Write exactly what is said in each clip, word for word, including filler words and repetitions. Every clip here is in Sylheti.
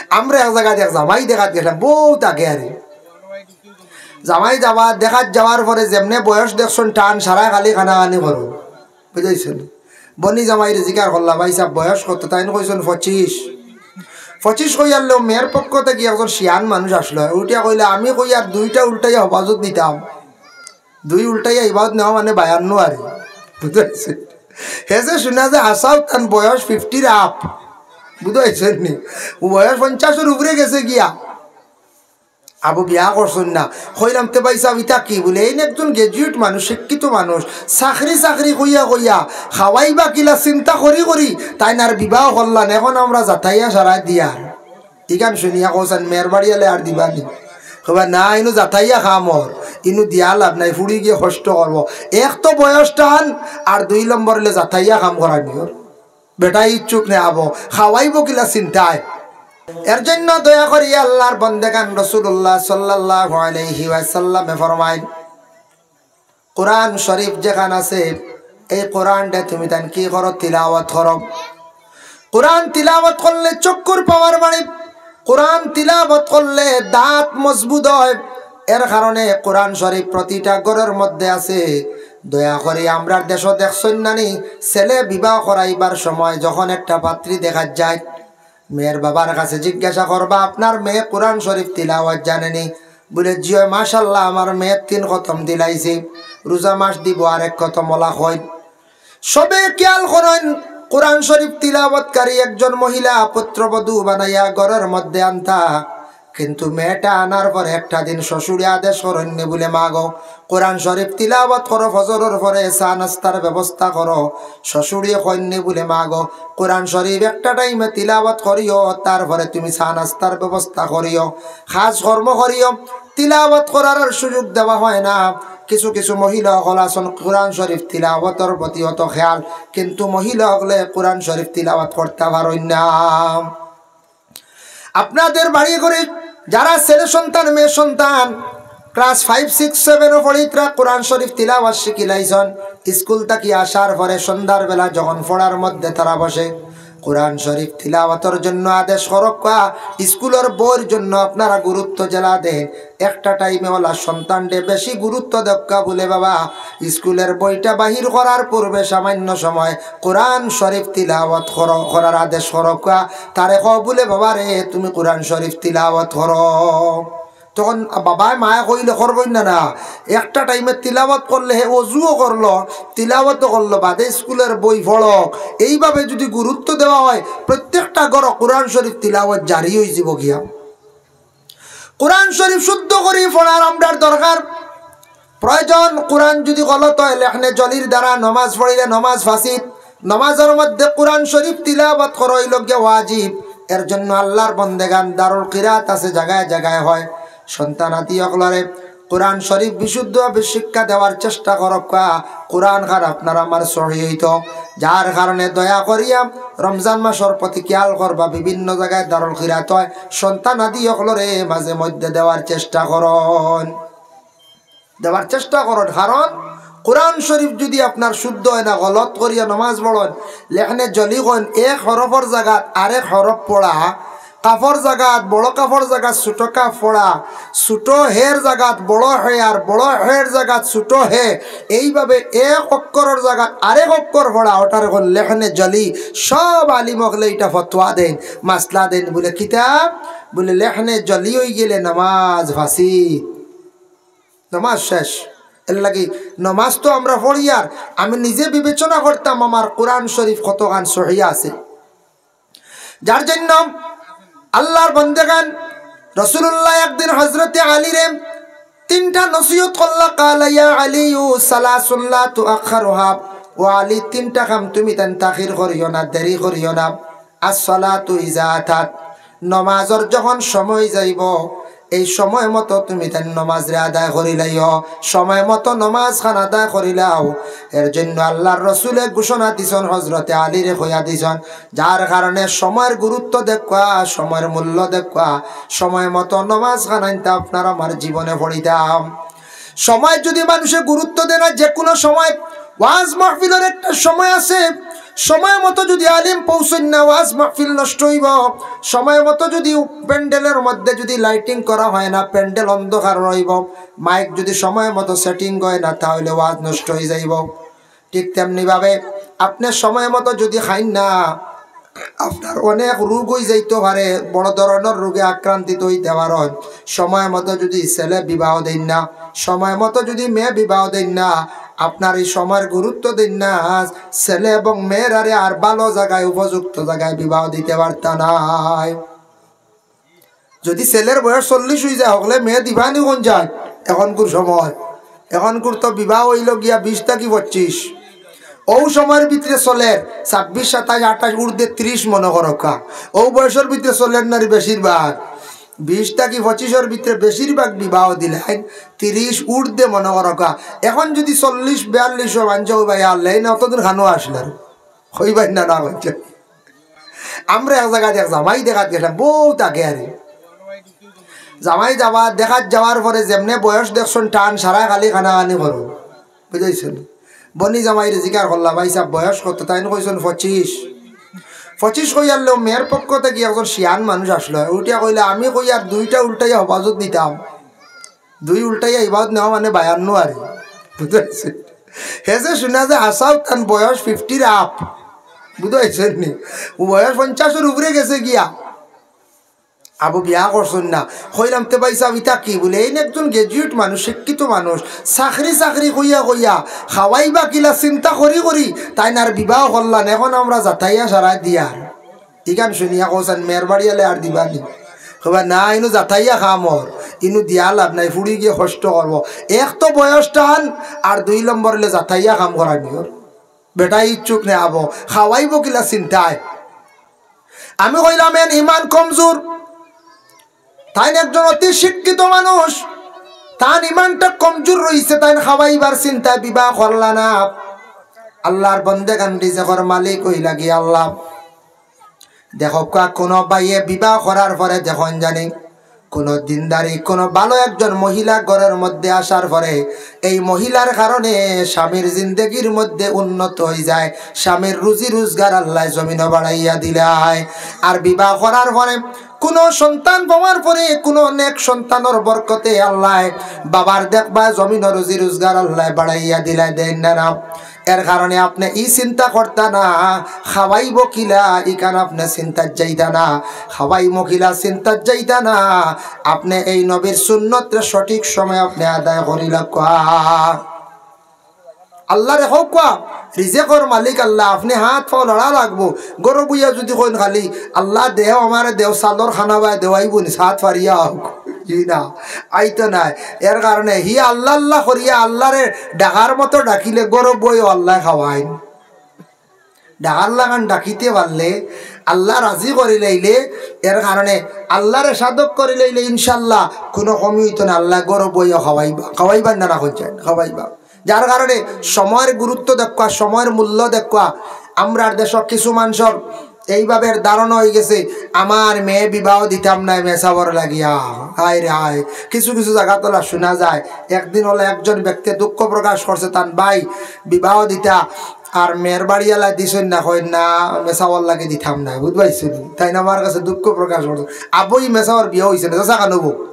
আমরা এক জাগাত এক জামাই দেখাত গেছলাম, বউত আগে আরে। জামাই যাওয়া, দেখাত যাওয়ার পরে যেমনে বয়স দেখছইন, টান সারা খালি কানাকানি করো, বুঝাইছইন? বনি জামাইরে জিকার করলা, "ভাইসাব, বয়স কত?" তাইন কইছইন, "পঁচিশ।" পঁচিশ কইয়ার লগে মেয়ের পক্ষ থাকি একজন শিয়ান মানুষ আছলো, উঠিয়া কইলা, "আমি কইয়ার দুইটা উল্টাইয়া হেফাজত নিতাম।" দুই উল্টাইয়া ইবাদত নেওয়া মানে বায়ান্ন আরে, বুঝাইছইন? হেষে শুনা যে হাছাউ তান বয়স fifty-র up, বুঝাইছইন নি? বয়স পঞ্চাশর উপরে গেছে গিয়া। আবু বিয়া করছইন না। কইলাম, "তে ভাইসাব, ইতা কি?" বুলে, "এইন একজন graduate মানুষ, শিক্ষিত মানুষ, চাকরি চাকরি কইয়া কইয়া খাওয়াইবা কিলা চিন্তা করি করি তাইন আর বিবাহ করলা না, এখন আমরা জাতাইয়া সারাই দিয়ার।" ইখান শুনিয়া কওছাইন, "মেয়ের বাড়ি আলে আর দিবা নি?" কইবা, "না, ইনো জাতাইয়া কাম অর, ইনো দিয়া লাভ নাই, ফুড়ি গিয়া কষ্ট করবো।" এক তো বয়স টান, আর দুই নম্বর অইলে জাতাইয়া কাম করানি অর। বেটা ইচ্ছুক নে আবো, খাওয়াইবো কিলা চিন্তায়। এর জন্য দয়া করি আল্লাহর বন্দেগান, রাসূলুল্লাহ সাল্লাল্লাহু আলাইহি ওয়াসাল্লামে ফরমাইন, কোরআন শরীফ যেখান আছে, এই কোরআনটা তুমি তান কি করো? তিলাওয়াত করো। কোরআন তিলাওয়াত করলে চক্ষুর পাওয়ার বাড়ে, কোরআন তিলাওয়াত করলে দাঁত মজবুত হয়। এর কারণে কোরআন শরীফ প্রতিটা ঘরর মধ্যে আছে। দয়া করি আমরার দেশো দেখছইন না নি, ছেলে বিবাহ করাইবার সময় যখন একটা পাত্রী দেখাত যায়, মেয়ের বাবার কাছে জিজ্ঞাসা করবা, "আপনার মেয়ে কোরআন শরীফ তিলাওয়াত জানে নি?" বুলে, "জি অয়, মাশাআল্লাহ, আমার মেয়ে তিন খতম দিলাইছে, রোজা মাস দিবো আরেক খতম।" অলা কইন। সবে খেয়াল করইন, কোরআন শরীফ তিলাওয়াতকারী একজন মহিলা পুত্রবধূ বানাইয়া ঘরর মধ্যে আনতা, কিন্তু মেয়েটা আনার পরে একটা দিন শ্বশুরে আদেশ করইন নি বুলে, "মা গো, কোরআন শরীফ তিলাওয়াত করো, ফজরর পরে চা নাস্তার ব্যবস্থা করো।" শ্বশুরে কইন নি বুলে, "মা গো, কোরআন শরীফ একটা টাইমে তিলাওয়াত করিও, তারপরে তুমি চা নাস্তার ব্যবস্থা করিও, কাজ কর্ম করিও।" তিলাওয়াত করার আর সুযোগ দেওয়া হয় না। কিছু কিছু মহিলা অকল আছইন, কোরআন শরীফ তিলাওয়াতর প্রতি অত খেয়াল, কিন্তু মহিলা অকলে কোরআন শরীফ তিলাওয়াত করতা পারইন না। আপনাদের বাড়ি ঘরে যারা ছেলে সন্তান, মেয়ে সন্তান, class five, six, seven-ও পড়ি, তারা কোরআন শরীফ তিলাওয়াত শিখিলাইছইন, স্কুল থাকি আসার পরে সন্ধ্যার বেলা যখন পড়ার মধ্যে তারা বসে, কোরআন শরীফ তিলাওয়াতর জন্য আদেশ করউক্কা। স্কুলর বইর জন্য আপনারা গুরুত্ব যেলা দেইন, একটা টাইমে অলা সন্তানরে বেশি গুরুত্ব দেউক্কা বুলে, "বাবা, স্কুলর বইটা বাহির করার পূর্বে সামান্য সময় কোরআন শরীফ তিলাওয়াত করো, করার আদেশ করউক্কা।" তারে কও বুলে, "বাবা রে, তুমি কোরআন শরীফ তিলাওয়াত করো।" তখন বাবায় মায়ে কইলে করইন না, না, একটা টাইমে তিলাওয়াত করলে হে অজুও করলো, তিলাওয়াতও করলো, বাদে স্কুলর বই পড়উক। এইভাবে যদি গুরুত্ব দেওয়া হয়, প্রত্যেকটা ঘরো কোরআন শরীফ তিলাওয়াত জারি অইযিবো গিয়া। কোরআন শরীফ শুদ্ধ করি পড়ার আমরার দরকার। প্রয়োজন, কোরআন যদি গলত হয়, লেখনে জলির দ্বারা নমাজ পড়িলে নমাজ ফাসিদ। নমাজর মধ্যে কোরআন শরীফ তিলাওয়াত করা অইলো গিয়া ওয়াজিব। এর জন্য আল্লাহর বন্দেগান দারুল কিরাত আছে, জাগায় জাগায় হয়। সন্তানাদি অকলরে কোরআন শরীফ বিশুদ্ধভাবে শিক্ষা দেওয়ার চেষ্টা করউক্কা। কোরআন খান আপনার আমার সহি অইতো, যার কারণে দয়া করিয়া রমজান মাসর প্রতি খেয়াল করবা, বিভিন্ন জাগায় দারুল কিরাত হয়, সন্তানাদি অকলরে মাঝে মধ্যে দেওয়ার চেষ্টা করইন। দেওয়ার চেষ্টা করইন। কারণ কোরআন শরীফ যদি আপনার শুদ্ধ হয় না, গলত করিয়া নমাজ পড়ইন, লেখনে জলি কইন, এক হরফর জাগাত আরেক হরফ পড়া, কাফর জাগাত বড় কাফর জাগাত ছোট কাফ পড়া, ছোট হের জাগাত বড় হে আর বড় হের জাগাত ছোট হে, এইভাবে এক অক্ষরর জাগাত আরেক অক্ষর পড়া, ওটারে কইন লেখনে জলি। সব আলিম অকলে ইটা ফতোয়া দেইন, মাসলা দেইন, বুলে কিতা? বুলে লেখনে জলি অইগেলে নমাজ ফাসিদ। নমাজ শেষ। এরলাগি নমাজ তো আমরা পড়িয়ার, আমি নিজে বিবেচনা করতাম আমার কোরআন শরীফ কতখান সহি আছে। যার জন্য আল্লাহর বন্দেগান, রাসূলুল্লাহ একদিন হযরতে আলীরে তিনটা নসিহত করলা, "কালা ইয়া আলিয়ু সালাসুন লা তুআখারুহা।" ও আলী, তিনটা কাম তুমি তান তাখির করিও না, দেরি করিও না। আসসালাতু ইজা আতাত, নমাজর যখন সময় যাইবো, এই সময় মতো তুমি তান নমাজরে আদায় করিলাইও, সময় মতো নমাজ খান আদায় করিলাও। এর জন্য আল্লাহর রসুলে ঘোষণা দিছইন, হযরতে আলীরে কইয়া দিছইন, যার কারণে সময়র গুরুত্ব দেউক্কা, সময়র মূল্য দেউক্কা, সময় মতো নমাজ খান আনতা আপনার আমার জীবনে পড়িতাম। সময় যদি মানুষে গুরুত্ব দেয় না, যে কোনো সময় ওয়াজ মাহফিলর একটা সময় আছে, সময় মতো যদি আলিম পৌঁছইন না, ওয়াজ মাহফিল নষ্ট অইবো। সময় মতো যদি প্যান্ডেলর মধ্যে যদি লাইটিং করা হয় না, প্যান্ডেল অন্ধকার রইবো, মাইক যদি সময় মতো সেটিং হয় না, তাহলে ওয়াজ নষ্ট অই যাইবো। ঠিক তেমনি ভাবে আপনে সময় মতো যদি খাইন না, আপনার অনেক রোগ অই যাইতো পারে, বড় ধরনর রোগে আক্রান্তিত অইতে পারইন। সময় মতো যদি ছেলে বিবাহ দেইন না, সময় মতো যদি মেয়ে বিবাহ দেইন না, আপনার এই সময়ের গুরুত্ব দেইন না, ছেলে এবং মেয়েরারে আর ভালো জাগায়, উপযুক্ত জাগায় বিবাহ দিতে পারতা নায়। যদি ছেলের বয়স চল্লিশ অই যায়, হকলে মেয়ে দিবানি কোন যায়? এখনকুর সময়, এখনকুর তো বিবাহ অইলো গিয়া বিশ থাকি পঁচিশ। অউ সময়র ভিতরে চলের ছাব্বিশ, সাতাইশ, আটাইশ, ঊর্ধ্বে ত্রিশ মনো করউক্কা। অউ বয়সর ভিতরে চলের নারী বেশিরভাগ। বিশ থাকি পঁচিশর ভিতরে বেশিরভাগ বিবাহ দিলাইন ত্রিশ ঊর্ধ্বে মনো করউক্কা। এখন যদি চল্লিশ, বিয়াল্লিশও মানষে কইবা, "ইয়া আল্লাহ, এই না অতদিন খানো আসলার।" কইবা না, না কইছে। আমরা এক জাগাত এক জামাই দেখাত গেছলাম, বউত আগে আরে। জামাই যাওয়ার, দেখাত যাওয়ার পরে যেমনে বয়স দেখছইন টান, সারা খালি কানাকানি করো, বুঝাইছইন। বনি জামাইরে জিকার করলা, "ভাই সাব, বয়স কত?" তাইন কইছইন, "পঁচিশ।" পঁচিশ কইয়ার লগে মেয়ের পক্ষ থাকি একজন শিয়ান মানুষ আসলো, উঠিয়া কইলা, "আমি কইয়ার দুইটা উল্টাইয়া হেফাজত নিতাম।" দুই উল্টাইয়া ইবাদত নেওয়া মানে বায়ান্ন আরে, বুঝাইছইন। হেষে শুনা যায় হাছাউ তান বয়স ফিফটির আপ, বুঝাইছইন নি? বয়স পঞ্চাশর উপরে গেছে গিয়া। আবু বিয়া করছইন না। কইলাম, "তে ভাই সাব, ইতা কি?" বুলে, "এইন একজন গ্র্যাজুয়েট মানুষ, শিক্ষিত মানুষ, চাকরি চাকরি কইয়া কইয়া, খাওয়াইবা কিলা চিন্তা করি করি, তাইন আর বিবাহ করলা না, এখন আমরা জাতাইয়া সারাই দিয়ার।" ইখান শুনিয়া কওছাইন, "মেয়ের বাড়ি আলে আর দিবানি?" কইবা, "না, ইনো জাতাইয়া কাম অর, ইনো দিয়া লাভ নাই, ফুড়ি গিয়া কষ্ট করবো।" এক তো বয়স টান, আর দুই নম্বর অইলে জাতাইয়া কাম করানি অর। বেটায় ইচ্ছুক নে আবো, খাওয়াইবো কিলা চিন্তায়। আমি কইলাম, "এন ইমান কমজোর।" তাইন একজন অতি শিক্ষিত মানুষ, তান ইমানটা কমজোর রইছে, তাইন খাওয়াইবার চিন্তায় বিবাহ করলা না। আল্লার বন্দেগান, রিজেকর মালিক অইলা গি আল্লা। দেখউক্কা, কুনু ভাইয়ে বিবাহ করার পরে দেখইন জানি, কুনু দিনদারি, কুনু ভালো একজন মহিলা ঘরর মধ্যে আসার পরে এই মহিলার কারণে স্বামীর জিন্দেগির মধ্যে উন্নত অই যায়, স্বামীর রুজি রুজগার আল্লায় জমিনো বাড়াইয়া দিলায়। আর বিবাহ করার পরে কুনু সন্তান পাওয়ার পরে কুনু নেক সন্তানর বরকতে আল্লায় বাবার দেখবা জমিনো রুজি রুজগার আল্লায় বাড়াইয়া দিলায়, দেইন না, না? এর কারণে আপনে ই চিন্তা করতা না, খাওয়াইবো কিলা, ইখান আপনে চিন্তাত যাইতা না, খাওয়াইমু কিলা চিন্তাত যাইতা না। আপনে এই নবীর সুন্নতরে সঠিক সময় আপনে আদায় করিলাউক্কা। আল্লারে কউক্কা, রিজেকর মালিক আল্লা, আপনে হাত পাও লড়া লাগবো। ঘরো বইয়া যুদি কইন খালি, "আল্লা দেও, আমারে দেও, চালর খানা বায় দেওয়াইবো নি, হাত ফাড়িয়া আউক।" জি না, আইতো নায়। এর কারণে হি আল্লা আল্লা করিয়া আল্লারে ডাকার মতো ডাকিলে ঘরো বইও আল্লায় খাওয়াইন। ডাকার লাখান ডাকিতে পারলে, আল্লা রাজি করিলাইলে, এর কারণে আল্লারে সাধক করিলাইলে ইনশাআল্লাহ কুনু কমি অইতো না। আল্লায় ঘরো বইও খাওয়াইবা, খাওয়াইবা না, না কইছইন, খাওয়াইবা। যার কারণে সময়র গুরুত্ব দেখউক্কা, সময়র মূল্য দেখউক্কা। আমরার দেশো কিছু মানষর এইভাবে ধারণা অইগেছে, "আমার মেয়ে বিবাহ দিতাম নায় মেসাবর লাগিয়া।" হায় রে হায়, কিছু কিছু জাগাত অলা শুনা যায়। একদিন অলা একজন ব্যক্তি দুঃখ প্রকাশ করছে, তান ভাই বিবাহ দিতা, আর মেয়ের বাড়িআলায় দিছইন না, কইন না, মেসাবর লাগি দিতাম নায়, বুঝবাইছইন? তাইন আমার কাছে দুঃখ প্রকাশ করছে, "আবো, ই মেসাবর বিয়া অইছে না, যাছা খান অবো।"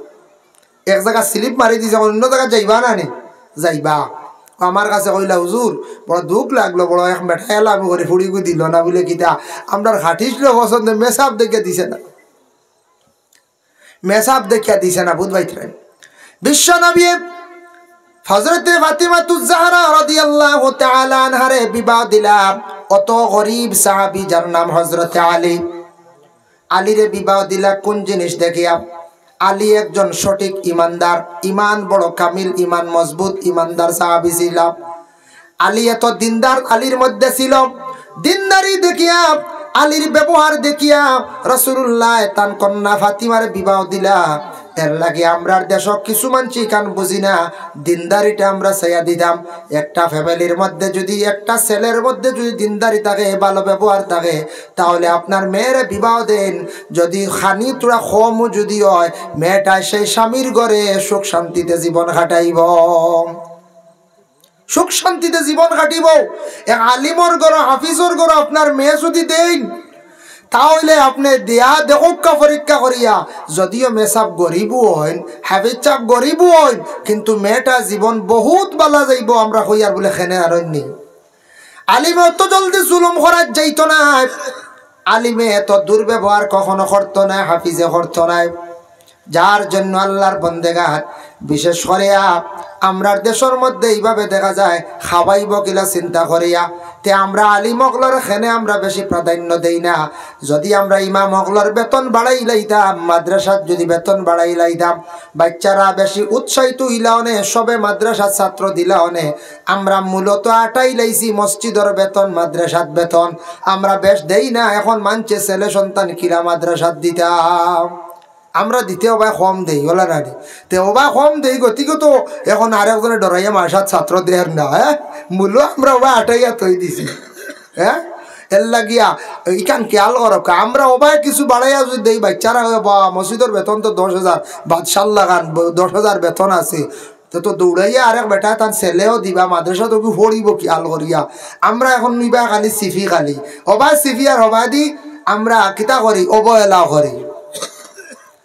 এক জাগাত slip মারি দিছে, অন্য জাগাত যাইবা না নি? যাইবা। আমার কাছে কইলা, "হুজুর, বড় দুখ লাগলো, বড় এক বেটায় এলামি করি ফুড়িগু দিলো না।" বুলে, "কিতা?" "আমরার খাটিছলো পছন্দে মেসাব দেখিয়া দিছে না, মেসাব দেখিয়া দিছে না।" বুঝবাইতরাইন, বিশ্ব নবী হযরতে ফাতিমাতুজ জাহরা রাদিয়াল্লাহু তাআলা আনহারে বিবাহ দিলা অত গরিব সাহাবী, যার নাম হযরতে আলী। আলীরে বিবাহ দিলা কোন জিনিস দেখিয়া? আলী একজন সঠিক ইমানদার, ইমান বড় কামিল, ইমান মজবুত, ইমানদার সাহাবী ছিলা। আলী এত দিনদার আলীর মধ্যে ছিল। দিনদারি দেখিয়া, আলীর ব্যবহার দেখিয়া রাসূলুল্লায় তান কন্যা ফাতিমারে বিবাহ দিলা। এর লাগি আমরার দেশো কিছু মানষি ইখান বুঝি না, দিনদারিটা আমরা ছাড়িয়া দিতাম। একটা family-র মধ্যে যুদি, একটা ছেলের মধ্যে যুদি দিনদারি থাকে, ভালো ব্যবহার থাকে, তাহলে আপনার মেয়েরে বিবাহ দেইন, যুদি খানি থুড়া কমও যুদি অয়, মেয়েটায় সেই স্বামীর ঘরে সুখ শান্তিতে জীবন কাটাইবো। সুখ শান্তিতে জীবন কাটিবো। এক আলিমর ঘরো, হাফিজর ঘরো আপনার মেয়ে যদি দেইন, তা অইলে আপনে দিয়া দেখউক্কা পরীক্ষা করিয়া, যদিও মেসাব গরিবও অইন, হাফিজ সাব গরিবও অইন, কিন্তু মেয়েটা জীবন বহুত বালা যাইবো। আমরা কইয়ার বুলে খেনে আর অইননি। আলিমে অত জলদি জুলুম করাত যাইতো নায়, আলিমে এত দুর্ব্যবহার কখনো করতো নায়, হাফিজে করতো নায়। যার জন্য আল্লার বন্দেগান, বিশেষ করিয়া আমরার দেশর মধ্যে ইভাবে দেখা যায়, খাবাইবো কিলা চিন্তা করিয়া। তে আমরা আলিম অকলর খেনে আমরা বেশি প্রাধান্য দেই না। যদি আমরা ইমাম অকলর বেতন বাড়াই লাইতাম, মাদ্রাসাত যদি বেতন বাড়াই লাইতাম, বাচ্চারা বেশি উৎসাহিত অইলা অনে, সবে মাদ্রাসাত ছাত্র দিলা অনে। আমরা মূলত আটাই লাইছি মসজিদর বেতন, মাদ্রাসাত বেতন। আমরা বেশ দেই না, এখন মানষে ছেলে সন্তান কিলা মাদ্রাসাত দিতাম। আমরা দিতে অবায় কম দেই, অলা নানি? তে অবায় কম দেই, গতিকে তো এখন আরেকজনে ডরাইয়া মাদ্রাসাত ছাত্র দের না, হ্যাঁ? মূলো আমরা অবায় আটাইয়া থই দিছি, হ্যাঁ? এর লাগিয়া ইখান খেয়াল করউক্কা, আমরা অবায় কিছু বাড়াইয়া যদি দেই, বাচ্চারা কয়, "বা, মসজিদর বেতন তো দশ হাজার, বাদশার লাখান ব-, দশ হাজার বেতন আছে।" তো, তো দৌড়াইয়া আরেক বেটায় তান ছেলেও দিবা, মাদ্রাসাত তো কি পড়িবো খেয়াল করিয়া। আমরা এখন নিবা খালি সিফি খালি। অবায় সিফি আর অবায়দি আমরা কিতা করি, অবহেলা করি।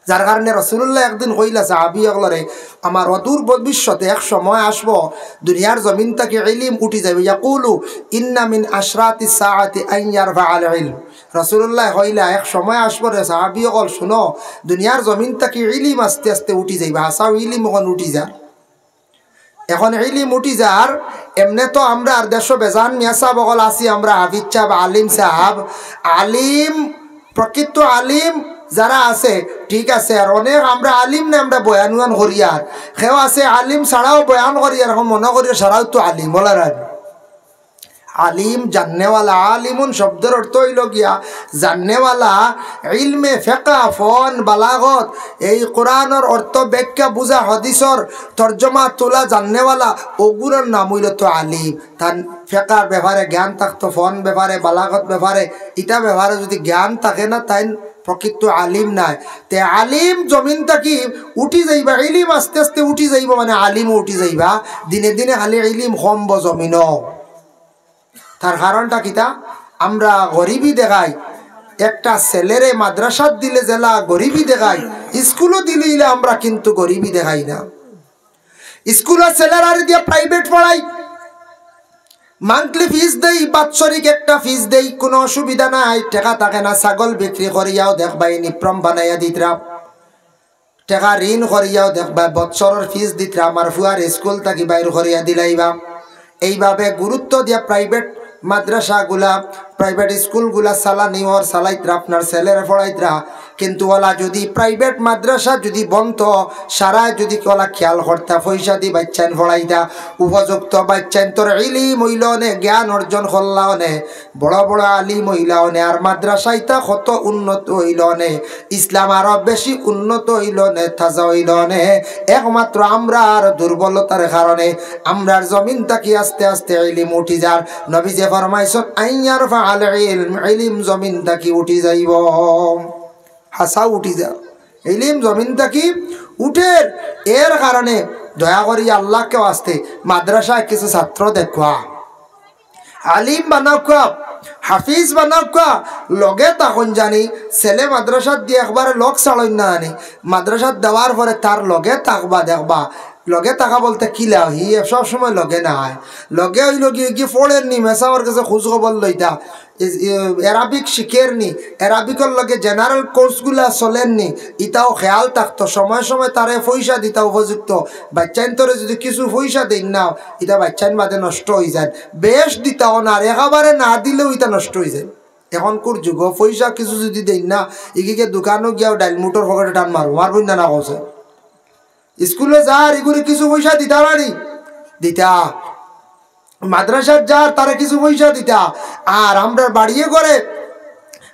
যার কারণে রাসূলুল্লাহ একদিন কইলা সাহাবী অকলরে, "আমার অদূর ভবিষ্যতে এক সময় আসবো, দুনিয়ার জমিন থাকি ইলিম উঠি যাইবো।" ইয়াকুলু, "ইন্না মিন আশরাতিস সাআতি আন ইয়ারফা আল ইলম।" রাসূলুল্লাহ কইলা, "এক সময় আসবো রে সাহাবী অকল, শুনো, দুনিয়ার জমিন থাকি ইলিম আস্তে আস্তে উঠি যাইবা।" হাছাউ ইলিম অখন উঠি যার। এখন ইলিম উঠি যার, এমনে তো আমরার দেশো বেজান মিয়া সাব অকল আছি, আমরা হাফিজ সাব, আলিম সাব, আলিম, প্রকৃত আলিম যারা আছে, ঠিক আছে, আর অনেক আমরা আলিম না, আমরা বয়ান উয়ান করিয়ার, কেউ আছে আলিম ছাড়াও বয়ান করিয়ার, এখন মনো করিয়ার সারাউ তো আলিম, অলা নানি? আলিম, জাননেওয়ালা, আলিমুন শব্দর অর্থ অইলো গিয়া জাননেওয়ালা, ইলমে ফেকা, ফন, বালাগত, এই কোরআনর অর্থ, ব্যাখ্যা, বুঝা, হাদিসর তর্জমা, তুলা, জাননেওয়ালা, অগুরার নাম অইলো তো আলিম। তান ফেকার ব্যাপারে জ্ঞান থাকতো, ফন ব্যাপারে, বালাগত ব্যাপারে, ইতা ব্যাপারে যদি জ্ঞান থাকে না, তাইন প্রকৃত আলিম নায়। তে আলিম জমিন থাকি উঠি যাইবা, ইলিম আস্তে আস্তে উঠি যাইবো, মানে আলিমও উঠি যাইবা, দিনে দিনে খালি ইলিম কমবো জমিনো। তার কারণটা কিতা? আমরা গরিবি দেখাই। একটা ছেলেরে মাদ্রাসাত দিলে যেলা গরিবি দেখাই, স্কুলো দিলে ইলা আমরা কিন্তু গরিবি দেখাই না। স্কুলো ছেলেরারে দিয়া প্রাইভেট পড়াই, মান্থলি ফিস দেই, বাৎসরিক একটা ফিস দেই, কুনু অসুবিধা নাই, টেকা থাকে না, ছাগল বিক্রি করিয়াও দেখবায় ইউনিফর্ম বানাইয়া দিতরা। টেকা ঋণ করিয়াও দেখবায়, বৎসরর ফিস দিতরা, আমার ফুয়ার স্কুল থাকি বাইর করিয়া দিলাইবা। এইভাবে গুরুত্ব দিয়া প্রাইভেট মাদ্রাসাগুলা, প্রাইভেট স্কুলগুলা চালানি অর, চালাইতরা, আপনার ছেলেরে পড়াইতরা। কিন্তু অলা যদি প্রাইভেট মাদ্রাসা যদি বনতো, সারায় যদি অলা খেয়াল করতা, পয়সা দি বাইচ্চাইন পড়াইতা, উপযুক্ত বাইচ্চাইন্তর ইলিম অইলো অনে, জ্ঞান অর্জন করলা অনে, বড় বড় আলিম অইলা অনে, আর মাদ্রাসা ইতা কত উন্নত অইলো অনে, ইসলাম আরো বেশি উন্নত অইলো অনে, তাজা অইলো অনে। একমাত্র আমরার দুর্বলতার কারণে আমরার জমিন থাকি আস্তে আস্তে ইলিম উঠি যার। নবীজিয়ে ফরমাইছইন, "আন ইয়ারফা আল ইলম", ইলিম জমিন থাকি উঠি যাইবো। হাছাউ উঠি যার। ইলিম জমিন থাকি উঠের। এর কারণে দয়া করি আল্লাহকে ওয়াস্তে মাদ্রাসায় কিছু ছাত্র দেখবা। আলিম বানাউক্কা, হাফিজ বানাউক্কা, লগে থাকইন জানি, ছেলে মাদ্রাসাত দিয়া একবারে লগ ছাড়ইন না জানি, মাদ্রাসাত দেওয়ার পরে তার লগে থাকবা, দেখবা, লগে থাকা বলতে কিলা, হি সব সময় লগে নায়, লগে অইলো গিয়া, গিয়া পড়ের নি, মেসাবর গেছে খোঁজ খবর লইতা, এ-, এ-, অ্যারাবিক শিখের নি, অ্যারাবিকর লগে জেনারেল কোর্সগুলা চলের নি, ইতাও খেয়াল থাকতো, সময় সময় তারে পয়সা দিতা উপযুক্ত, বাইচ্চাইন্তরে যদি কিছু পয়সা দেইন না, ইতা বাইচ্চাইন বাদে নষ্ট অইযায়। বেশ দিতা অনার, একেবারে না দিলেও ইতা নষ্ট অইযায়। এখনকুর যুগো পয়সা কিছু যদি দেইন না, ইগিকে দোকানো গিয়াও ডাইল মুটর পকেটো টান মারবো, মারবো না, না কওছে? স্কুলো যার ইগুরে কিছু পয়সা দিতা নানি? দিতা। মাদ্রাসাত যার তারে কিছু পয়সা দিতা। আর আমরার বাড়িয়ে ঘরে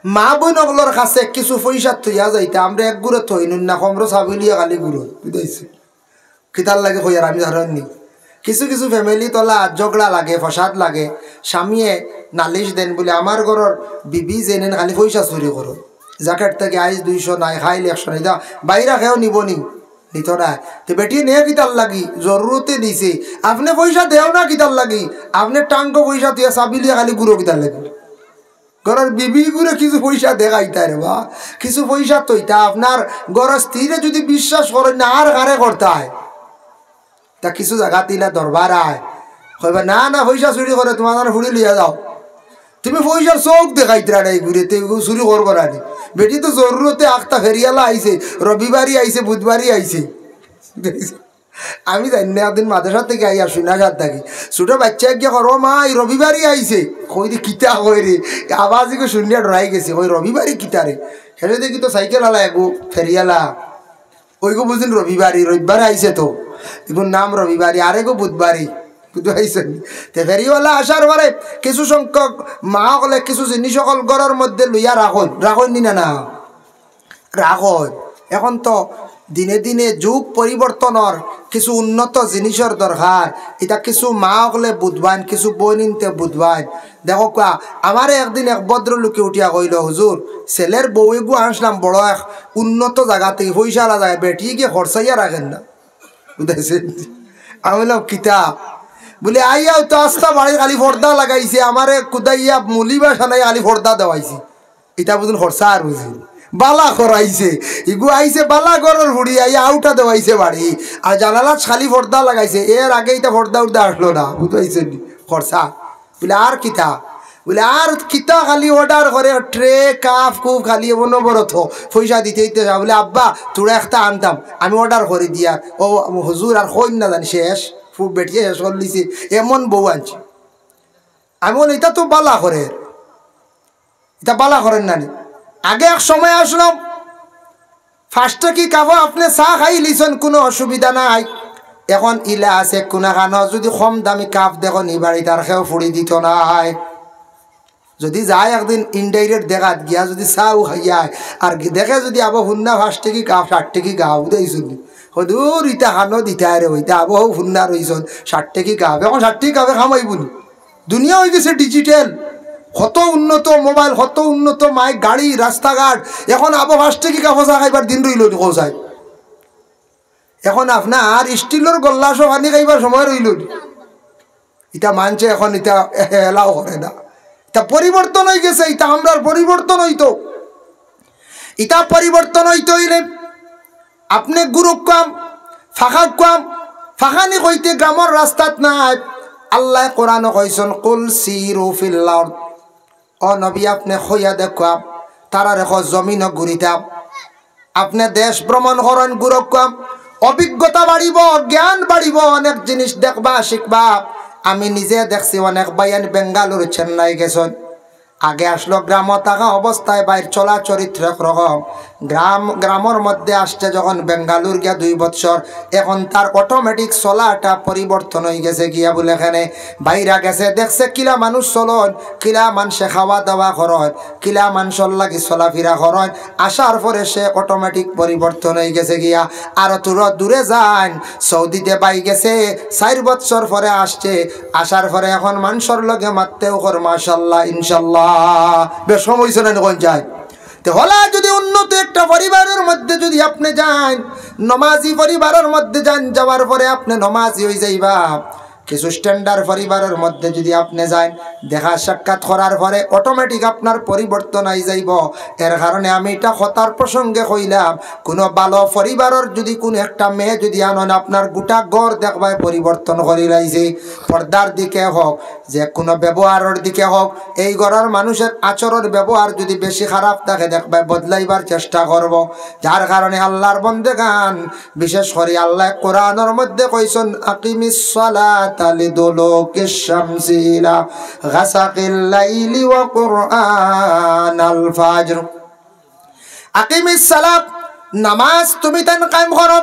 মা বইন অকলর কাছে কিছু পয়সা থইয়া যাইতা, আমরা এক গুড়ে থইনুন না, কমরো সাবিলিয়া খালি গুড়ো, বুঝাইছি? কিতার লাগি কইয়ার আমি জানি নি। কিছু কিছু ফ্যামিলিত অলা ঝগড়া লাগে, ফসাদ লাগে, স্বামীয়ে নালিশ দেইন বুলে, "আমার ঘরর বিবি যেইন খালি পয়সা চুরি করো, জ্যাকেট থাকি আইজ দুইশো নাই, কাইল একশো নাই, দা বাইরা কেউ নিবো নি?" দিত না। তে বেটি নে কিতার লাগি? জরুরতে নিছে। আপনে পয়সা দেও না কিতার লাগি? আপনে টাঙ্গো পয়সা তুইয়া চাবি লইয়া খালি ঘুরো কিতার লাগি? ঘরর বিবিগুরে কিছু পয়সা দেখাইতা রে বা, কিছু পয়সা থইতা। আপনার ঘরর স্ত্রীরে যুদি বিশ্বাস করইন না, আর কারে করতায়? তা কিছু জাগাত ইলা দরবার আয়, কইবা, "না, না, পয়সা চুরি করে, তুমার জানো ফুড়ি লইয়া যাও।" তুমি পয়সার চউখ দেখাইতরা না, ইগুরে তে ইগু চুরি করবো না নি। বেটি তো জরুরতে আখতা ফেরিওয়ালা আইছে, রবিবারই আইছে, বুধবারই আইছে। আমি জানি না, একদিন মাদ্রাসা থাকি আইয়া শুনা যার থাকি। ছোট বাইচ্চায় গিয়া কর, "ও মা, ই রবিবারই আইছে।" কই রে, "কিতা কয় রে?" আওয়াজ ইগু শুনিয়া ডরাই গেছে, কই, "রবিবারই কিতা রে?" হেরে দেখি তো সাইকেলআলা এগু ফেরিওয়ালা। ওইগু বুঝিন রবিবারই, রবিবারে আইছে তো। ইগুর নাম রবিবারই, আরেগু বুধবারই। বুঝতে পারছইন? তে ফেরিওয়ালা আসার পরে কিছু সংখ্যক মা অকলে কিছু জিনিস অকল ঘরর মধ্যে লইয়া রাখইন, রাখইন নি না, না? রাখইন। এখন তো দিনে দিনে যুগ পরিবর্তনর কিছু উন্নত জিনিসর দরকার। ইতা কিছু মা অকলে বুঝবাইন, কিছু বইনিন্তে বুঝবাইন। দেখউক্কা, আমারে একদিন এক ভদ্রলোকে উঠিয়া কইলো, "হুজুর, ছেলের বউ এগু আনছলাম বড় এক উন্নত জাগা থাকি, পয়সাআলা জাগা, বেটি গিয়া খরচাইয়া রাখের না।" বুঝাইছে? আমি বললাম, "কিতা?" বুলে, "আইয়াউ তো আস্তা বাড়ি খালি পর্দা লাগাইছে, আমারে কুদাইয়া মুলি বাসানাই খালি পর্দা দেওয়াইছে।" ইতা বুঝিন খরচা আর বুঝিন। বালা করাইছে। ইগু আইছে বালা ঘরর ফুড়ি, আইয়া আউটা দেওয়াইছে বাড়ি। আর জানালাত খালি পর্দা লাগাইছে। এর আগে ইতা পর্দা উর্দা আসলো না। বুঝতে পারছইন নি? খরচা। বুলে, "আর কিতা?" বুলে, "আর কিতা খালি order করে ট্রে, কাপ, কুপ খালি অনবরত। পয়সা দিতে দিতে যা।" বুলে, "আব্বা, থুড়া একটা আনতাম। আমি order করি দিয়ার।" ও হুজুর আর কইন না জানি শেষ। খুব বেটিয়ে শেষ করিলিছে। এমন বউ আনছি। আমি বলি, "ইতা তো বালা করের।" ইতা বালা করের না নি? আগে এক সময় আসলো, ফার্স্টে কি কাপো আপনে চা খাইলিছইন, কুনু অসুবিধা নাই। এখন ইলা আছে, কুনাখানো যুদি কম দামি কাপ দেখো নি বাড়িত, আর কেউ ফুড়ি দিত নায়। যুদি যায় একদিন indirect দেখাত গিয়া যুদি চাও খাইয়ায়, আর দেখে যুদি আবো হুন্না ফার্স্টে কি কাপ, ষাট টেকি কাপ, বুঝাইছইন নি? হুজুর, ইতা খানো দিতায় রে, ইতা আবো হুন্না রইছইন, ষাট টেকি কাপ। এখন ষাট টেকি কাপে খামাইবো নি? দুনিয়া অইগেছে digital, কত উন্নত মোবাইল, কত উন্নত মাইক, গাড়ি, রাস্তাঘাট। এখন আবো ফার্স্টে কি কাপো চা খাইবার দিন রইলো নি, কও চাই? এখন আপনার স্টিলর গল্লাসো পানি খাইবার সময় রইলো নি? ইতা মানষে এখন ইতা এলাও করে না। ইতা পরিবর্তন অইগেছে, ইতা আমরার পরিবর্তন অইতো। ইতা পরিবর্তন অইতো অইলে আপনে ঘুরউক্কা, ফাঁকাউক্কা, ফাঁকানি কইতে গ্রামর রাস্তাত নাই। আল্লায় কোরআনো কইছইন, "কুল সিরু ফিল আরদ।" ও নবী, আপনে কইয়া দেখউক্কা, তারারে কও জমিনো ঘুরিতা। আপনে দেশ ভ্রমণ করইন, ঘুরউক্কা, অভিজ্ঞতা বাড়িবো, জ্ঞান বাড়িবো, অনেক জিনিস দেখবা, শিখবা। আমি নিজে দেখছি, অনেক ভাইয়াইন বেঙ্গালুরু, চেন্নাই গেছইন। আগে আসলো গ্রামো থাকা অবস্থায় ভাইর চলা চরিত্র একরকম, গ্রাম, গ্রামর মধ্যে আসছে যখন বেঙ্গালুর গিয়া দুই বৎসর, এখন তার automatic চলাটা পরিবর্তন অইগেছে গিয়া বুলে কেনে বাইরা গেছে, দেখছে কিলা মানুষ চলইন, কিলা মানষে খাওয়া দাওয়া করইন, কিলা মানষর লাগি চলাফিরা করইন, আসার পরে সে automatic পরিবর্তন অইগেছে গিয়া। আর থুড়া দূরে যাইন, সৌদিতে ভাই গেছে, চাইর বৎসর পরে আসছে, আসার পরে এখন মানষর লগে মাততেও কর মাশাআল্লাহ, ইনশাআল্লাহ। বেশ কম অইছে না নি কইন চাই? তে হলা যুদি উন্নত একটা পরিবারর মধ্যে যুদি আপনে যাইন, নমাজি পরিবারর মধ্যে যাইন, যাওয়ার পরে আপনে নমাজি অইযাইবা। কিছু standard পরিবারর মধ্যে যুদি আপনে যাইন, দেখা সাক্ষাৎ করার পরে automatic আপনার পরিবর্তন আইযাইবো। এর কারণে আমি ইটা কথার প্রসঙ্গে কইলাম, কুনু ভালো পরিবারর যুদি কুনু একটা মেয়ে যুদি আনইন, আপনার গোটা ঘর দেখবায় পরিবর্তন করিলাইছে। পর্দার দিকে হউক, যে কুনু ব্যবহারর দিকে হউক, এই ঘরর মানষর আচরণ ব্যবহার যুদি বেশি খারাপ থাকে, দেখবায় বদলাইবার চেষ্টা করবো। যার কারণে আল্লার বন্দেগান, বিশেষ করি আল্লায় কোরআনর মধ্যে কইছইন, "আকিমিস সালাতা লিদুলুকিশ শামসি ইলা গাসাকিল লাইলি ওয়া কুরআনাল ফাজর।" আকিমিস সালাত, নামাজ তুমিতাইন কায়েম করো,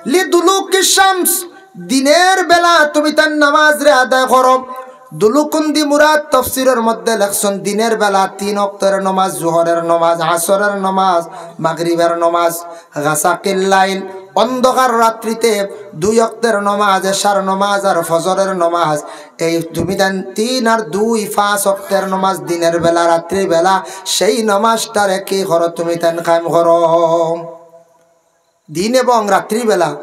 লিদুলুকিশ শামস, দিনের বেলা তুমিতাইন নামাজরে আদায় করো। দুলুক অন্দি মুরাদ তফসিরর মধ্যে লেখছইন, দিনের বেলা তিন ওয়াক্তর নামাজ, জোহরের নামাজ, আসরের নামাজ, মাগরিবের নামাজ, গাসাকিল লাইল, অন্ধকার রাত্রিতে দুই ওয়াক্তর নামাজ, এশার নামাজ আর ফজরের নামাজ। এই তুমিতাইন তিন আর দুই পাঁচ ওয়াক্তর নামাজ দিনের বেলা, রাত্রির বেলা, সেই নামাজটারে কি করো? তুমিতাইন কায়েম করো। দিন এবং রাত্রিবেলা।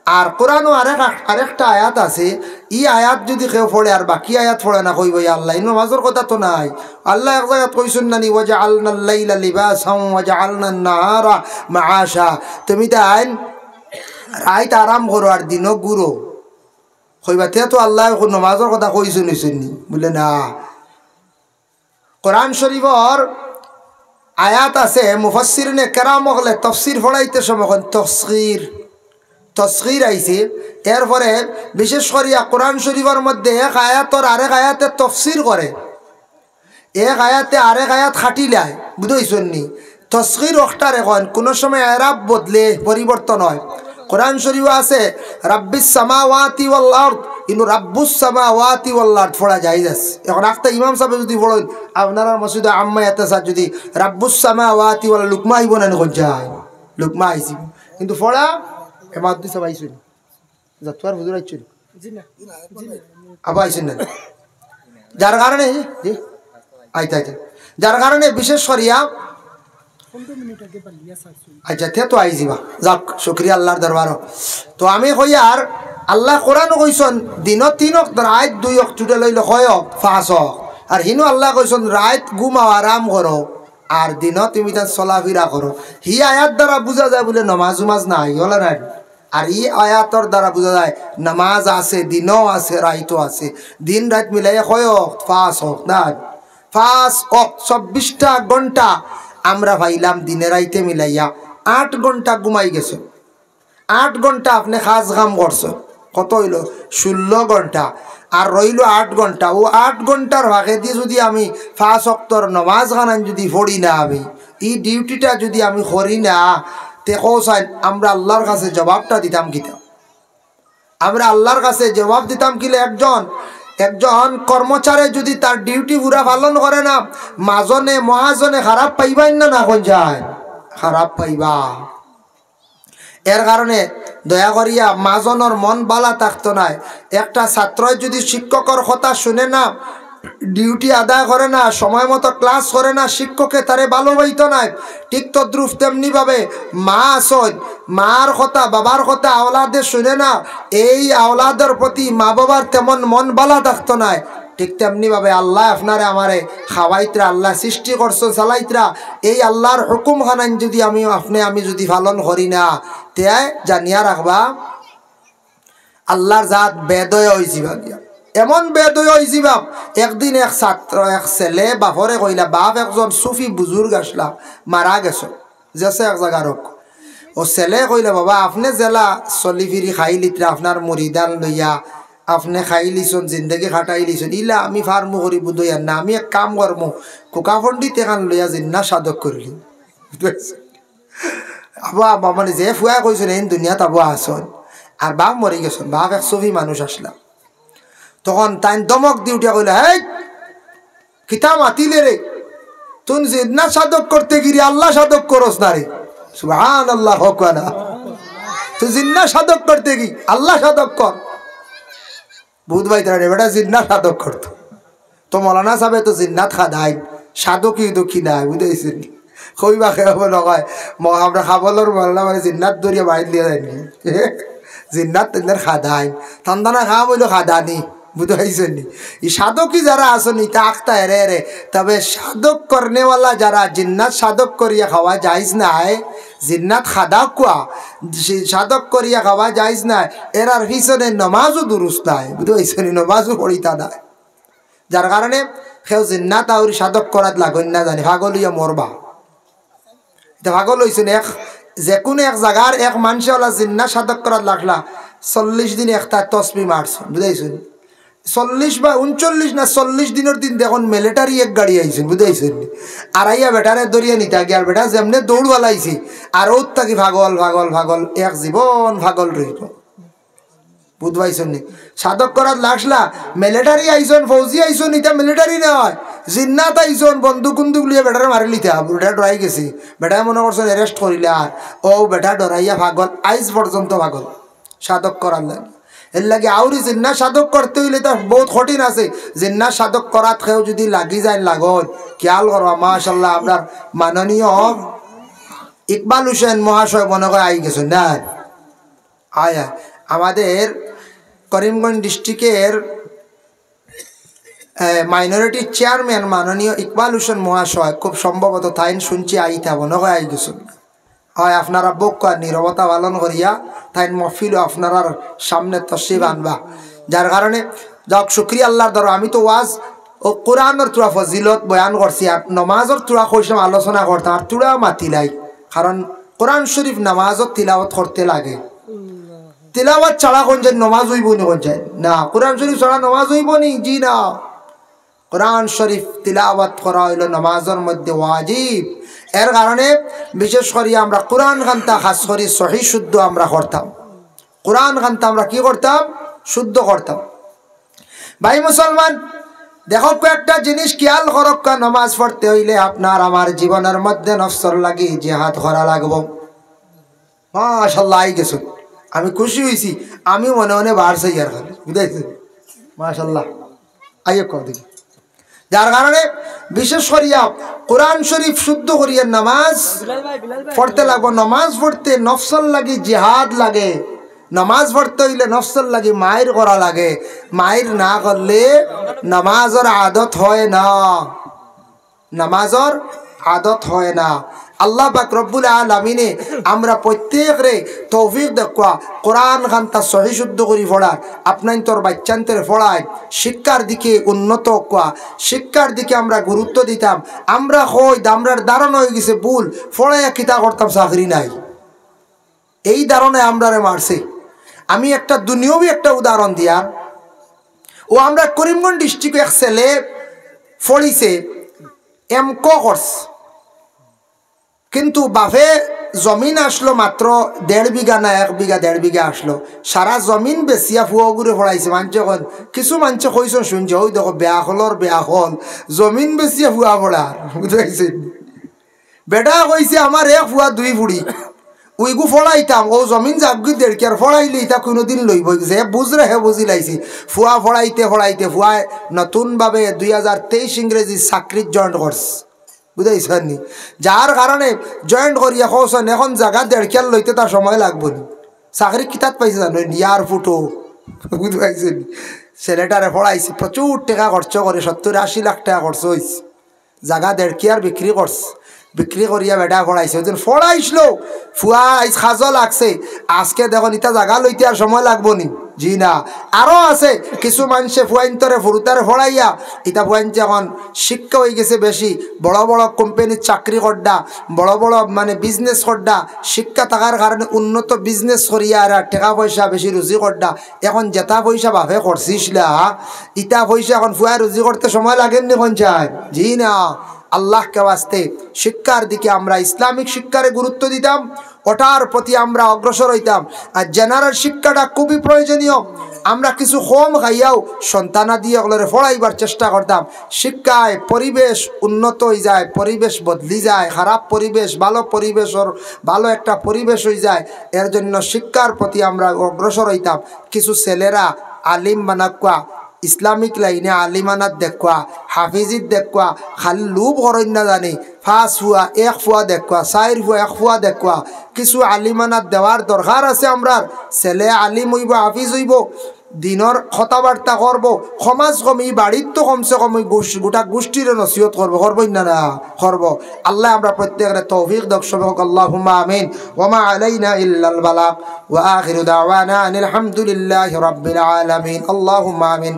আর কোরআনও আরেক, আরেকটা আয়াত আছে, ই আয়াত যুদি কেউ পড়ে আর বাকি আয়াত পড়ে না, কইবো, "ইয়া আল্লাহ, ই নমাজর কথা তো নাই।" আল্লায় এক জাগাত কইছইন না নি, "ওয়াজআলনাল লাইলা লিবাসান ওয়াজআলনান নাহারা মাআশা।" তুমি তাইন রাইত আরাম করো আর দিনও ঘুরো। কইবা, "তে তো আল্লায় নমাজর কথা কইছইন, কইছইন নি?" বুলে, "না।" কোরআন শরীফর আয়াত আছে, মুফাসসিরিনে কেরাম অকলে তফসির পড়াইতে সময় কইন তসগির, তসগির আইছে। এরপরে বিশেষ করিয়া কোরআন শরীফর মধ্যে এক আয়াতর আরেক আয়াতে তফসির করে, এক আয়াতে আরেক আয়াত খাটিলায়, বুঝছইন নি? তসগির অকটারে কইন, কুনু সময় এরাব বদলে, পরিবর্তন অয়। কোরআন শরীফো আছে, "রাব্বিস সামাওয়াতি ওয়াল আরদ", কিন্তু "রাব্বুস সামাওয়াতি ওয়াল আরদ" পড়া জায়েজ আছে। এখন আখতা ইমাম সাবে যুদি পড়ইন, আপনারার মসজিদো আম্মায়ে ইয়াতাসার যুদি "রাব্বুস সামাওয়াতি ওয়াল", লুকমা আইবো না নি? কইন যায়, লুকমা আইছে, কিন্তু পড়া এ মাদ্রাসা পাইছইন। জাতুয়ার হুজুর আইছইন? জি না। জি না। আবার আইছইন না? যার কারণে, জি? আইতা, আইতা। যার কারণে বিশেষ করিয়া পনেরো মিনিট আগে বালিয়া ছাড়ছইন। আচ্ছা, তে তো আইযিবা। যাক, শুকরিয়া আল্লাহর দরবারো। তো আমি কইয়ার, আল্লায় কোরআনো কইছইন, দিনো তিন অক্ত, রাইত দুই অক্ত, total অইলো কয় অক্ত? পাঁচ অক্ত। আর হিনো আল্লায় কইছইন, রাইত ঘুমাও, আরাম করো, আর দিনো তুমি তান চলাফিরা করো। হি আয়াত দ্বারা বুঝা যায় বুলে নমাজ উমাজ নাই, অলা নায়। আর ই আয়াতর দ্বারা বুঝা যায়, নামাজ আছে, দিনও আছে, রাইতও আছে। দিন রাইত মিলাইয়া কয় অক্ত? পাঁচ অক্ত, না? পাঁচ অক্ত, চব্বিশটা ঘন্টা আমরা পাইলাম দিনে রাইতে মিলাইয়া। আট ঘন্টা ঘুমাই গেছো, আট ঘন্টা আপনে কাজ কাম করছো, কত অইলো? ষোলো ঘন্টা। আর রইলো আট ঘন্টা। অউ আট ঘন্টার ফাঁকেদি যুদি আমি পাঁচ অক্তর নমাজ খানান যুদি পড়ি না আমি, ই duty টা যুদি আমি করি না, তে কও চাইন, আমরা আল্লাহর কাছে জবাবটা দিতাম কিতা? আমরা আল্লাহর কাছে জবাব দিতাম কিলা? একজন, একজন কর্মচারী যুদি তার duty পুরা পালন করে না, মাজনে, মহাজনে খারাপ পাইবা না, না কইন যায়? খারাপ পাইবা। এর কারণে দয়া করিয়া মাজনর মন বালা থাকতো নায়। একটা ছাত্রয় যুদি শিক্ষকর কথা শুনে না, duty আদায় করে না, সময় মতো class করে না, শিক্ষকে তারে ভালো পাইতো নায়। ঠিক তদ্রূপ তেমনি ভাবে মা আছইন, মার কথা, বাবার কথা আওলাদে শুনে না, এই আওলাদর প্রতি মা বাবার তেমন মন বালা থাকতো নায়। ঠিক তেমনি ভাবে আল্লায় আপনারে আমারে খাওয়াইতরা, আল্লায় সৃষ্টি করছইন, চালাইতরা, এই আল্লাহর হুকুম খানাইন যুদি আমি, আপনে আমি যুদি পালন করি না, তে জানিয়া রাখবা, আল্লাহর জাত বেদয়া অইযিবা গিয়া। এমন বেদয়া অইযিবা, একদিন এক ছাত্র, এক ছেলে বাপরে কইলা, বাপ একজন সুফি বুজুর্গ আছলা, মারা গেছইন, যেছে এক জাগার অউক। অউ ছেলে কইলা, "বাবা, আপনে যেলা চলি ফিরি খাইলিতরা, আপনার মুরিদান লইয়া, আপনে খাইলিছইন, জিন্দেগি খাটাইলিছইন, ইলা আমি পারমু করি বুঝইয়ার না, আমি এক কাম করমু, খোকা পণ্ডিত এখান লইয়া জিন্না সাধক করিলিমু।" বুঝতে পারছইন? আবু আ-, মানে যে ফুয়ায় কইছইন, এইন দুনিয়াত আবু আছইন, আর বাপ মরি গেছইন, বাপ এক সুফি মানুষ আছলা। তখন তাইন ধমক দি উঠিয়া কইলা, "হেই, কিতা মাতিলে রে? তুই জিন্নাত সাধক করতে গিরি আল্লাহ সাধক করস না রে।" সুবহানাল্লাহ, কউক্কা না। "তুই জিন্নাত সাধক করতে গি, আল্লাহ সাধক কর।" বুঝ পাইতরা নি, বেটা জিন্নাত সাধক করতো। তো মৌলানা সাবে তো জিন্নাত খাদাইন, সাধকই তো কিনা, বুঝাইছইন নি? কইবা কেউ বলো কয়, ম-, আমরা খাবলর মৌলানা মানে জিন্নাত ধরিয়া বাইর দিয়া যায়নি। জিন্নাত তেন্দের খাদাইন, তান দানা খাম অইলো খাদানি, বুঝাইছইন নি? ই সাধকই যারা আছইন, ইতা আখতা এরে এরে, তবে সাধক করনেওয়ালা যারা, জিন্নাত সাধক করিয়া খাওয়া জায়েজ নায়, জিন্নাত খাদা কুয়া, সে সাধক করিয়া খাওয়া জায়েজ নায়, এরার পিছনে নমাজও দুরুস্ত নায়, বুঝাইছইন নি? নমাজও পড়িতা নায়। যার কারণে কেউ জিন্নাত আউরি সাধক করাত লাগইন না জানি, পাগল অইয়া মরবা। ইতা পাগল অইছইন, এক, যেকুনু এক জাগার এক মানষে অলা জিন্নাত সাধক করাত লাগলা, চল্লিশ দিন একটায় তসবি মারছইন, বুঝাইছইন? চল্লিশ বা ঊনচল্লিশ না চল্লিশ দিনর দিন দেখইন মিলিটারি এক গাড়ি আইছইন, বুঝাইছইন? আর আইয়া বেটারে ধরিয়া নিতা গিয়া, আর বেটা যেমনে দৌড় ফালাইছে, আর অউ থাকি পাগল, পাগল, পাগল, এক জীবন পাগল রইবো। বুঝ পাইছইন নি? সাধক করাত লাগলা, মিলিটারি আইছইন, ফৌজি আইছইন, ইতা মিলিটারি নায়, জিন্নাত আইছইন, বন্দুক উন্দুক লইয়া বেটারে মারিলিতা, বেটা ডরাই গেছে, বেটায় মনে করছইন arrest করিলা, আর অউ বেটা ডরাইয়া পাগল, আইজ পর্যন্ত পাগল, সাধক করার লাগি। এরলাগি আউরি জিন্নাত সাধক করতে অইলে তো বউত কঠিন আছে, জিন্নাত সাধক করাত কেউ যুদি লাগি যায় লাগইন, খেয়াল করবা, মাশাআল্লাহ, আমরার মাননীয় ইকবাল হোসেন মহাশয় মনে হয় আই গেছইন না? আয়া, আমাদের করিমগঞ্জ ডিস্ট্রিক্টের মাইনরিটি চেয়ারম্যান মাননীয় ইকবাল হোসেন মহাশয়, খুব সম্ভবত তাইন শুনছি আইতা, মনে হয় আই গেছইন। হয় আপনারা বউক্কা নীরবতা পালন করিয়া তাইন মহফিল আপনারার সামনে তশরিফ আনবা, যার কারণে যাক শুক্রিয়া আল্লাহর দরবার। আমি তো ওয়াজ ও কোরআনর থুড়া ফজিলত বয়ান করছি, আর নমাজর থুড়া কইছিলাম আলোচনা করতাম, আর থুড়া মাতিলাই, কারণ কোরআন শরীফ নমাজত তিলাওয়াত করতে লাগে। তিলাওয়াত ছাড়া কোন যায় নমাজ অইবো নি? কোন যায় না, কোরআন শরীফ ছাড়া নমাজ অইবো নি? জি না। কোরআন শরীফ তিলাওয়াত করা অইলো নমাজর মধ্যে ওয়াজিব। এর কারণে বিশেষ করি আমরা কোরআন খানতা খাস করি সহি শুদ্ধ আমরা করতাম। কোরআন খানতা আমরা কি করতাম? শুদ্ধ করতাম। ভাই মুসলমান, দেখো কয়েকটা জিনিস খেয়াল করো, নমাজ পড়তে অইলে আপনার আমার জীবনের মধ্যে নফসর লাগি জিহাদ করা লাগবো। মাশাআল্লাহ, আই গেছইন, আমি খুশি অইছি, আমি মনে মনে বার চাই আর খালি, বুঝাইছি? মাশাআল্লাহ, আইও কও দেখি। যার কারণে বিশেষ করিয়া কোরআন শরীফ শুদ্ধ করিয়া নামাজ পড়তে লাগবো। নামাজ পড়তে নফসর লাগি জিহাদ লাগে। নামাজ পড়তে অইলে নফসর লাগি মাইর করা লাগে। মাইর না করলে নামাজর আদত হয় না, নামাজর আদত হয় না। আল্লাহ পাক রব্বুল আলামিনে আমরা প্রত্যেকরে তৌফিক দেউক্কা, কোরআন খানতা সহি শুদ্ধ করি পড়ার, আপনাইনতর বাইচ্চাইন্তরে পড়াইন, শিক্ষার দিকে উন্নত অউক্কা, শিক্ষার দিকে আমরা গুরুত্ব দিতাম। আমরা কই, আমরার ধারণা অই গেছে ভুল, পড়াইয়া কিতা করতাম, চাকরি নাই, এই ধারণায় আমরারে মারছে। আমি একটা দুনিয়াবি একটা উদাহরণ দিয়ার, ও আমরা করিমগঞ্জ ডিস্ট্রিক্ট এক ছেলে পড়িছে, এম ক করছে, কিন্তু বাফে জমিন আছলো মাত্র দেড় বিঘা না এক বিঘা, দেড় বিঘা আছলো, সারা জমিন বেচিয়া ফুয়াগুরে পড়াইছে। মানষে কইন, কিছু মানষে কইছইন শুনছি, ওই দেখো বেআখলর বেআখল, জমিন বেচিয়া ফুয়া পড়ার, বুঝতে পারছেন? বেটা কইছে, আমার এক ফুয়া দুই ফুড়ি, ওইগু পড়াইতাম, ও জমিন যাউকগি দেড় কিয়ার পড়াইলে ইতা কুনুদিন লইবো, যে বুঝরে হে বুঝিলাইছে। ফুয়া পড়াইতে পড়াইতে ফুয়ায় নতুনভাবে দুই হাজার তেইশ ইংরেজি চাকরিত জয়েন করছে, বুঝাইছইন নি? যার কারণে জয়েন করিয়া কওছইন, এখন জাগা দেড় কিয়ার লইতে তার সময় লাগবো নি। চাকরি কিতাত পাইছে জানইন নি? এয়ারপোর্টো, বুঝতে পারছেন নি? ছেলেটারে পড়াইছে, প্রচুর টেকা খরচ করি, সত্তর আশি লাখ টেকা খরচ অইছে। জাগা দেড় কিয়ার বিক্রি করছে, বিক্রি করিয়া বেটা পড়াইছে। ওই দিন পড়াইছলো, ফুয়া আইজ কাজো লাগছে, আজকে দেখইন ইতা জাগা লইতে আর সময় লাগবো নি? জি না। আরো আছে কিছু মানষে ফুয়াইন্তরে ফুরুতারে পড়াইয়া, ইতা ফুয়াইন্তে এখন শিক্ষা অই গেছে বেশি, বড় বড় কোম্পানিত চাকরি কররা, বড় বড় মানে বিজনেস কররা, শিক্ষা থাকার কারণে উন্নত বিজনেস করিয়া আর টেকা পয়সা বেশি রুজি কররা। এখন যেতা পয়সা বাফে খরচিছলা, ইতা পয়সা এখন ফুয়ায় রুজি করতে সময় লাগের নি কোন যায়? জি না। আল্লাহকে ওয়াস্তে শিক্ষার দিকে আমরা ইসলামিক শিক্ষারে গুরুত্ব দিতাম, ওটার প্রতি আমরা অগ্রসর অইতাম। আর জেনারেল শিক্ষাটা খুবই প্রয়োজনীয়। আমরা কিছু কম খাইয়াও সন্তানাদি অকলরে পড়াইবার চেষ্টা করতাম। শিক্ষায় পরিবেশ উন্নত অই যায়, পরিবেশ বদলি যায়, খারাপ পরিবেশ ভালো পরিবেশর ভালো একটা পরিবেশ অই যায়। এর জন্য শিক্ষার প্রতি আমরা অগ্রসর অইতাম। কিছু ছেলেরা আলিম বানাউক্কা, ইসলামিক লাইনে আলিমানাত দেউক্কা, হাফিজিত দেউক্কা, খালি লোভ করইন না জানি, পাঁচ ফুয়া, এক ফুয়া দেউক্কা, চাইর ফুয়া, এক ফুয়া দেউক্কা। কিছু আলিমানাত দেওয়ার দরকার আছে আমরার। ছেলে আলিম অইবো, হাফিজ অইবো, দিনর কথাবার্তা করবো, কমাজ কম ই বাড়িত তো কমসে কম ওই গোস-, গোটা গোষ্ঠীরে নসিহত করবো, করবো না, না করবো। আল্লাহ আমরা প্রত্যেকরে তৌফিক দেউক, সবে কউক আল্লাহুম্মা আমিন। ওয়া মা আলাইনা ইল্লাল বালাগ। وآخر دعوانا أن الحمد لله رب العالمين. اللهم آمين.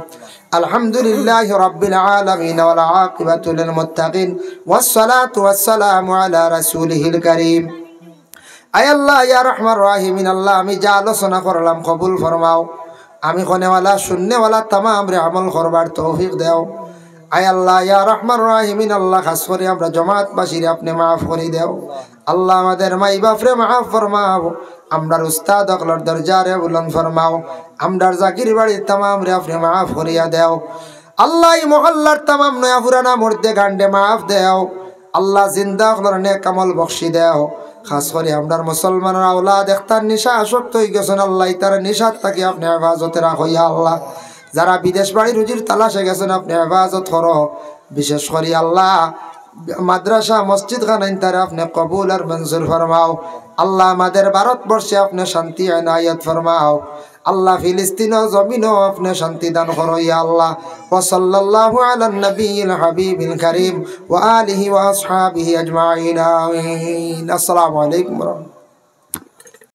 الحمد لله رب العالمين والعاقبة للمتقين والصلاة والسلام على رسوله الكريم. আয় আল্লাহ, ইয়া রহমান রাহিমিন, আল্লাহ, আমি যা আলোচনা করলাম কবুল ফরমাও। আমি কনেওয়ালা, শুননেওয়ালা তামামরে আমল করবার তৌফিক দেও। আয় আল্লাহ, ইয়া রহমান রাহিমিন, আল্লাহ, খাস করি আমরা জমাতবাসীরে আপনে মাফ করি দেও। আল্লাহ, আমাদের মাই বাফরে মাফ ফরমাও, আমরার উস্তাদ অকলর দরজারে বুলন্দ ফরমাও, আমরার জাকির বাড়ির তামামরে আপনে মাফ করিয়া দেও। আল্লাহ, ই মহল্লার তামাম নয়া পুরানা মুর্দেগানরে মাফ দেও। আল্লাহ, জিন্দা অকলর নেক আমল বখশি দেও। খাস করি আমরার মুসলমানর আওলাদ একটার নিশা আসক্ত অই গেছইন, আল্লাহ, ইতারে নিশার থাকি আপনে হেফাজতে রাখো, ইয়া আল্লাহ। যারা বিদেশ বাড়ি রুজির তালাশে গেছইন, আপনে হেফাজত করো। বিশেষ করি আল্লাহ, মাদ্রাসা মসজিদ খানাইন তারে আপনে কবুল আর মঞ্জুর ফরমাও। আল্লাহ, আমাদের ভারতবর্ষে আপনে শান্তি এনায়েত ফরমাও। আল্লাহ, ফিলিস্তিনর জমিনও আপনে শান্তি দান করো, ইয়া আল্লাহ। ওয়া সাল্লাল্লাহু আলা নবিয়িল হাবিবিল কারীম ওয়া আলিহি ওয়া আসহাবিহি আজমাইন। আমিন। আসসালামু আলাইকুম ওয়া রাহমাতুল্লাহ।